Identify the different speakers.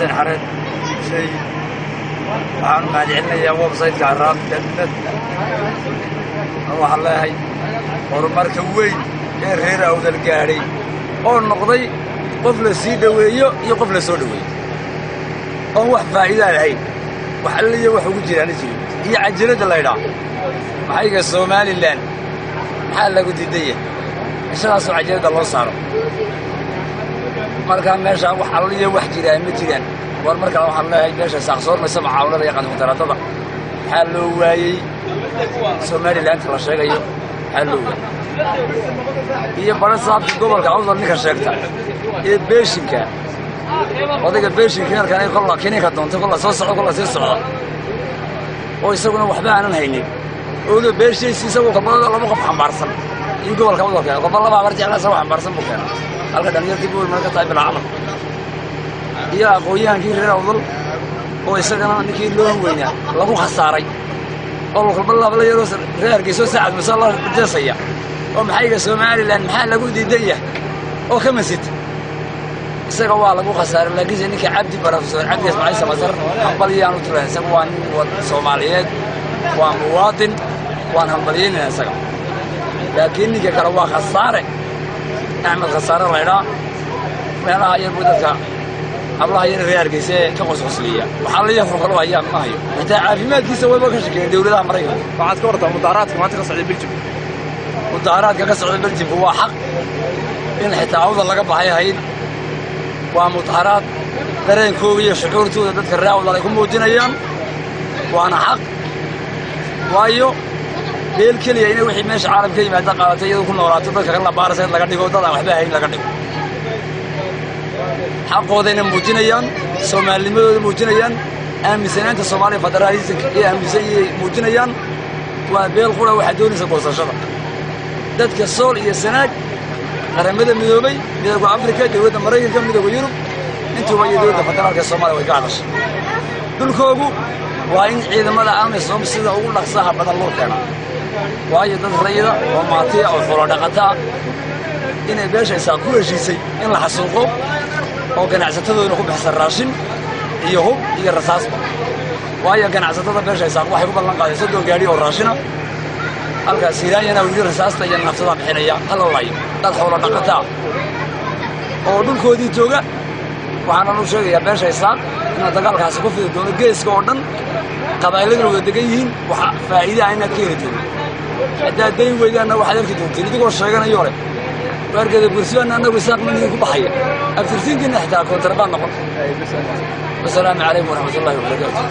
Speaker 1: Xuseen Xareed shay waxaan u mahadcelinayaa website-ka Arraad.net. Waxaan leeyahay horumarka weyn ee reer Awdal gaadhay oo noqday qof la sii dhoweeyo iyo qof la soo dhoweeyo oon wax faa'iidaa lahayn, wax alliya wax ugu jiraana jirin. Iyo cajiradda laydhaa maxayga Somalilan maxaa lagu diidan yahay cishadaasoo cajiradda loo saaro? Markaa meeshaa wax alliya wax jiraa ma jiraan. War mar kale waxaan leeyahay meesha saaqsoormaysa macaawinada iyo qanmudaraatada maxaa loo waayey? Somalilaanta la sheegayo maxaa loo waayey? Iyo bara saabka gobolka Awdal ninka sheegta ee beeshinka, odayga beeshinka halkan kolla kininka doonta, kolla soo socda, kolla sii socda, oo isaguna waxba aanan haynin, oodo beeshaysi isagoo kolba laba qof xambaarsan iyo gobolka Awdal keena, kolba laba habar jecla isagoo xambaarsan buu keena. Halka dhalinyartii buu marka tahay bilaa camal, iyo aqoon-yahankii reer Awdal oo isagana ninkii loo weynaa lagu khasaaray oo kolba laba la yaroo reer Hargeyso Sacad Muse la jeesaya oo maxayga Somalilan maxaa lagu diidan yahay oo ka masita, isaga waa lagu khasaaray. Laakiinse ninka Cabdi Barafsoor Cabdi Ismaaciil Samasar hambalyaan u tiraa, isaga waa nin Soomaaliyeed, waa muwaadin, waan hambalyaynayna isaga. Laakiin ninka kale waa khasaare, Axmed Khasaare laydhaa, meelaha yar buu dadka hablaha yar reer Hargeysa ee ka qosqosliya. Waxaa la yaab kaloo hayaa ma hayo, xitaa caafimaadkiisa wayba ka shakeen dowladaha Maraykanka.
Speaker 2: Waxaad ka wartaa mudaharaadka maanta ka socday Beljim?
Speaker 1: Mudaharaadka ka socda Beljimka waa xaq in xitaa Awdal laga baxay ahayd. Waa mudaharaad dareenkooga iyo shucuurtooda dadka reer Awdal ay ku muujinayaan, waana xaq. Waayo beel keliya inay wixii meesha caalam ka yimaada qaadatay iyadoo ku noolaato, dadka kalena baaraseed laga dhigo, dad aan waxba hayn laga dhigo. Xaqoodayna muujinayaan, soomaalinimadooda muujinayaan, aaminsanaanta Soomaaliya federaalismka iyo aaminsan iyay muujinayaan. Waa beel qura waxaa doonaysa goosashada dadka Sool iyo Sanaag. Qaramada Midoobay, Midooda Afrika, dowladda Maraykanka, Midooda Yurub intuuba iyo dowladda federaalka Soomaaliya way ka hadashay. Dhulkoogu waa in ciidamada AMISOM sida ugu dhaqsaha badan loo keenaa, waayo dad rayida oo maatiya oo xoolo dhaqataa inay beesha Isaaq ku heshiisay in la xasuuqo oo ganacsatadooduna ku baxsan raashin iyo hub iyo rasaasba. Waayo ganacsatada beesha Isaaq waxay ku ballan qaadeen 30 gaadhi oo raashina, halkaas Hiiraanyana uu yidhi rasaasta iyo nafsadaa bixinaya hala laayo dad xoolo dhaqataa oo dhulkoodii jooga. Waxaana lu sheegayaa beesha Isaaq inuu dagaalkaasi ku fidi doono geeska oo dhan, qabaa'iladuna wada degan yihiin. Waxa faa'iida ah inaad ka heli doonto haddaad dayn weydaanna waxaad arki doontiin idigoo sheeganayo leh waargeeda bursibaana annagu Isaaq ma idinku baxaya, abtirsiintiina xitaa kontrabaan noqon. Wasalaamu calaykum waraxmatullahi wabarakaatu.